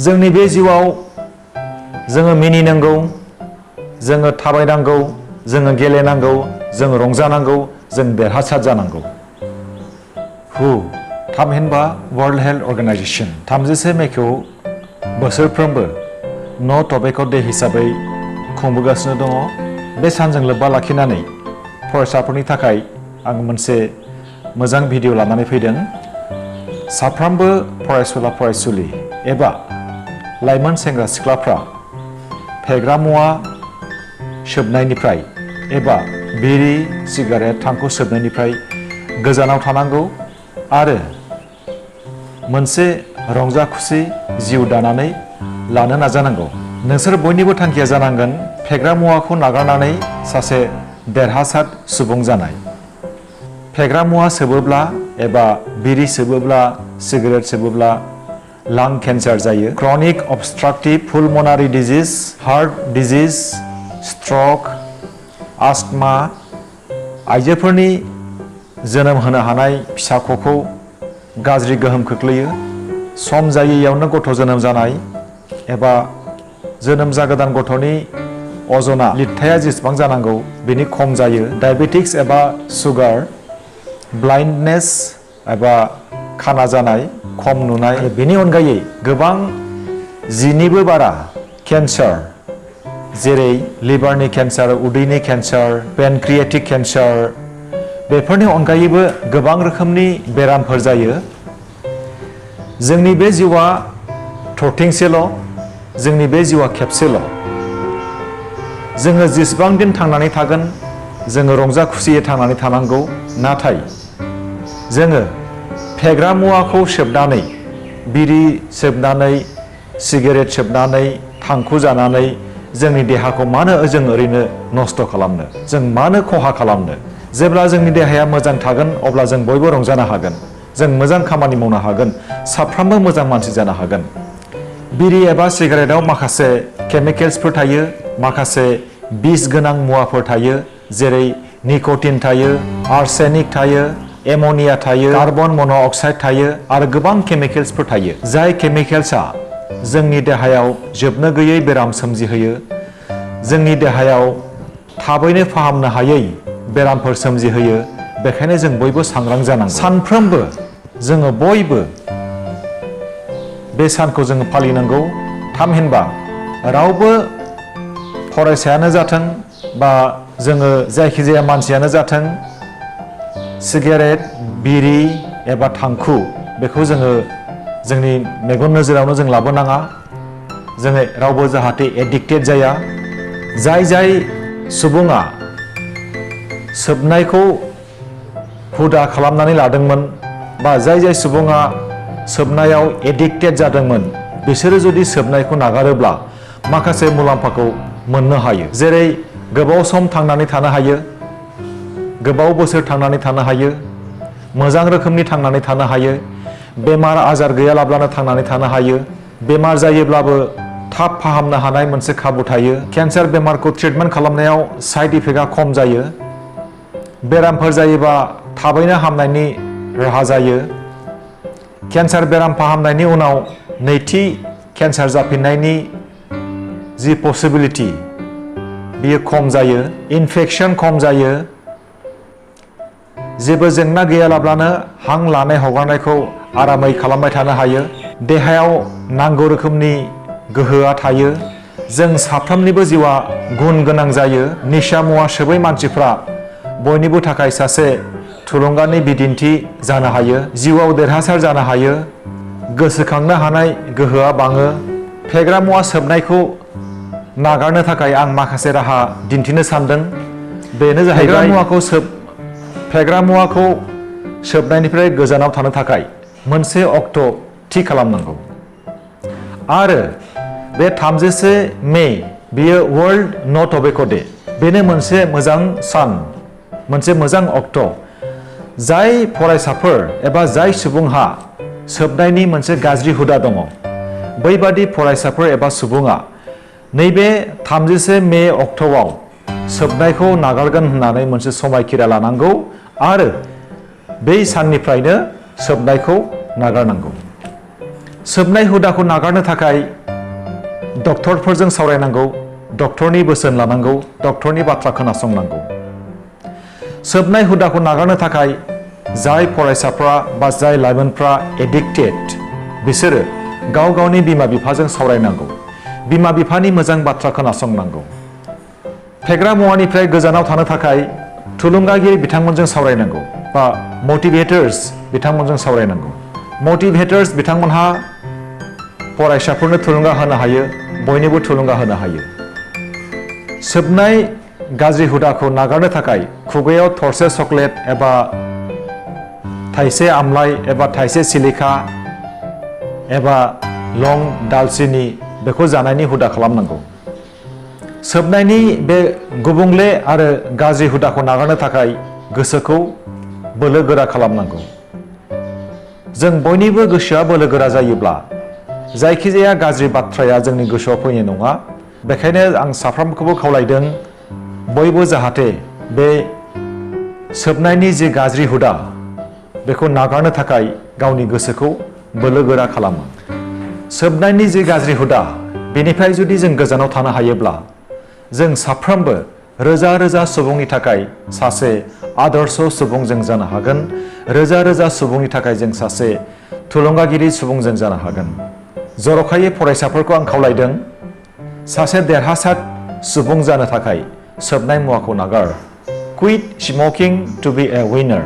जोंनि बे जिउआव जोङो मिनिनांगौ, जोङो थाबायनांगौ, जोङो गेलेनांगौ, जोङो रंजानांगौ, जों देरहासार जानांगौ। थामहिनबा वर्ल्ड हेल्थ अर्गेनाइजेसन 31 मेखौ बोसोरफ्रोमबो नो टबेक' डे हिसाबै खुंबोगासिनो दङ। बे सानजों लोब्बा लाखिनानै फरायसाफोरनि थाखाय आं मोनसे मोजां भिडिअ लानानै फैदों। साफ्रोमबो फरायसुला फरायसुलि एबा लाइमोन सेंग्रा सिख्लाफ्रा फेग्रा मुवा सोबनायनिफ्राय एबा बिरि सिगारेट थांखु सोबनायनिफ्राय गोजानाव थानांगौ आरो मोनसे रंजा खुसि जिउ दानानै लानो नाजानांगौ। नोंसोर बयनिबो थांखिया जानांगोन फेग्रा मुवाखौ नागारनानै सासे देरहासार सुबुं जानाय। फेग्रा मुवा सोबोब्ला एबा बिरि सोबोब्ला सिगारेट सोबोब्ला लां केन्सार जायो, chronic obstructive pulmonary disease, heart disease, stroke, asthma, आइजोफोरनि जोनोम होनो हानाय फिसाख'खौ गाज्रि गोहोम खोख्लैयो। सम जायैयावनो गथ' जोनोम जानाय एबा जोनोम जागोदान गथ'नि अजना लिरथाया जेसेबां जानांगौ बेनि खम जायो। डायबेटिक्स एबा सुगार, ब्लाइन्डनेस एबा खाना जानाय, खम नुनाय, बेनि अनगायै गोबां 10निबो बारा केन्सार जेरै लिभारनि केन्सार, उदैनि केन्सार, पेनक्रिएटिक केन्सार, बेफोरनि अनगायैबो गोबां रोखोमनि बेरामफोर जायो। जोंनि बे जिउआ थरथिंसेल', जोंनि बे जिउआ खेबसेल'। जोङो जेसेबां दिन थांनानै थागोन जोङो रंजा खुसियै थांनानै थानांगौ। नाथाय जोङो फेग्रा मुवाखौ सोबनानै, बिरि सोबनानै, सिगारेट सोबनानै, थांखु जानानै जोंनि देहाखौ मानो जों ओरैनो नस्थ' खालामनो, जों मानो खहा खालामनो? जेब्ला जोंनि देहाया मोजां थागोन अब्ला जों बयबो रंजानो हागोन, जों मोजां खामानि मावनो हागोन, साफ्रोमबो मोजां मानसि जानो हागोन। बिरि एबा सिगारेटआव माखासे केमिकेल्सफोर थायो, माखासे बिस गोनां मुवाफोर थायो, जेरै निक'टिन थायो, आर्सेनिक थायो, एम'निया थायो, कार्बन मन' अक्साइड थायो आरो गोबां केमिकेल्सफोर थायो। जाय केमिकेल्सआ जोंनि देहायाव जोबनो गैयै बेराम सोमजिहोयो, जोंनि देहायाव थाबैनो फाहामनो हायै बेरामफोर सोमजिहोयो। बेखायनो जों बयबो सांग्रां जानांगौ। सानफ्रोमबो जोङो बयबो बे सानखौ जोङो फालिनांगौ। थामहिनबा रावबो फरायसायानो जाथों बा जोङो जायखिजाया मानसियानो जाथों सिगारेट, बिरि एबा थांखु बेखौ जोङो जोंनि मेगन नोजोरावनो जों लाबोनाङा। जोङो रावबो जाहाथे एडिक्टेड जाया। जाय सुबुङा सोबनायखौ हुदा खालामनानै लादोंमोन बा जाय सुबुङा सोबनायाव एडिक्टेड जादोंमोन, बिसोरो जुदि सोबनायखौ नागारोब्ला माखासे मुलाम्फाखौ मोननो हायो। जेरै गोबाव सम थांनानै थानो हायो, गोबाव बोसोर थांनानै थानो हायो, मोजां रोखोमनि थांनानै थानो हायो, बेमार आजार गैयालाब्लानो थांनानै थानो हायो, बेमार जायोब्लाबो थाब फाहामनो हानाय मोनसे खाबु थायो। केन्सार बेमारखौ ट्रिटमेन्ट खालामनायाव साइड इफेक्टआ खम जायो। बेरामफोर जायोबा थाबैनो हामनायनि राहा जायो। केन्सार बेराम फाहामनायनि उनाव नैथि केन्सार जाफिननायनि जि पसिबिलिटि बियो खम जायो, इनफेक्सन खम जायो। जेबो जेंना गैयालाब्लानो हां लानाय हगारनायखौ आरामै खालामबाय थानो हायो। देहायाव नांगौ रोखोमनि गोहोआ थायो। जों साफ्रोमनिबो जिउआ गुन गोनां जायो। निसा मुवा सोबै मानसिफ्रा बयनिबो थाखाय सासे थुलुंगानि बिदिन्थि जानो हायो, जिउआव देरहासार जानो हायो, गोसोखांनो हानाय गोहोआ बाङो। फेग्रा मुवा सोबनायखौ नागारनो थाखाय आं माखासे राहा दिन्थिनो सानदों। बेनो जाहैबाय फेग्रा मुवाखौ सोबनायनिफ्राय गोजानाव थानो थाखाय मोनसे अक्ट' थि खालामनांगौ। आरो बे 31 मे बियो वर्ल्ड नो टबेक' डे। बेनो मोनसे मोजां सान, मोनसे मोजां अक्ट'। जाय फरायसाफोर एबा जाय सुबुंहा सोबनायनि मोनसे गाज्रि हुदा दङ, बैबादि फरायसाफोर एबा सुबुङा नैबे 31 मे अक्ट'आव सोबनायखौ नागारगोन होननानै मोनसे समायखिरा लानांगौ आरो बै साननिफ्रायनो सोबनायखौ नागारनांगौ। सोबनाय हुदाखौ नागारनो थाखाय डक्टरफोरजों सावरायनांगौ, डक्टरनि बोसोन लानांगौ, डक्टरनि बाथ्रा खोनासंनांगौ। सोबनाय हुदाखौ नागारनो थाखाय जाय फरायसाफ्रा बा जाय लाइमोनफ्रा एडिक्टेड बिसोरो गाव गावनि बिमा बिफाजों सावरायनांगौ, बिमा बिफानि मोजां बाथ्रा खोनासंनांगौ। फेग्रा मुवानिफ्राय गोजानाव थानो थाखाय थुलुंगागिरि बिथांमोनजों सावरायनांगौ बा मटिभेटर्स बिथांमोनजों सावरायनांगौ। मटिभेटर्स बिथांमोनहा फरायसाफोरनो थुलुंगा होनो हायो, बयनोबो थुलुंगा होनो हायो। सोबनाय गाज्रि हुदाखौ नागारनो थाखाय खुगायाव थरसे चकलेट एबा थाइसे आमलाइ एबा थाइसे सिलिखा एबा लं दालचिनि बेखौ जानायनि हुदा खालामनांगौ। सोबनायनि बे गुबुंले आरो गाज्रि हुदाखौ नागारनो थाखाय गोसोखौ बोलो गोरा खालामनांगौ। जों बयनिबो गोसोआ बोलो गोरा जायोब्ला जायखिजाया गाज्रि बाथ्राया जोंनि गोसोआव फैनाय नङा। बेखायनो आं साफ्रोमखौबो खावलायदों बयबो जाहाथे बे सोबनायनि जे गाज्रि हुदा बेखौ नागारनो थाखाय गावनि गोसोखौ बोलो गोरा खालामो। सोबनायनि जे गाज्रि हुदा बेनिफ्राय जुदि जों गोजानाव थानो हायोब्ला जों साफ्रोमबो रोजा रोजा सुबुंनि थाखाय सासे आदर्श सुबुं जों जानो हागोन। रोजा रोजा सुबुंनि थाखाय जों सासे थुलुंगागिरि सुबुं जों जानो हागोन। जर'खायै फरायसाफोरखौ आं खावलायदों सासे देरहासार सुबुं जानो थाखाय सोबनाय मुवाखौ नागार। Quit smoking to be a winner.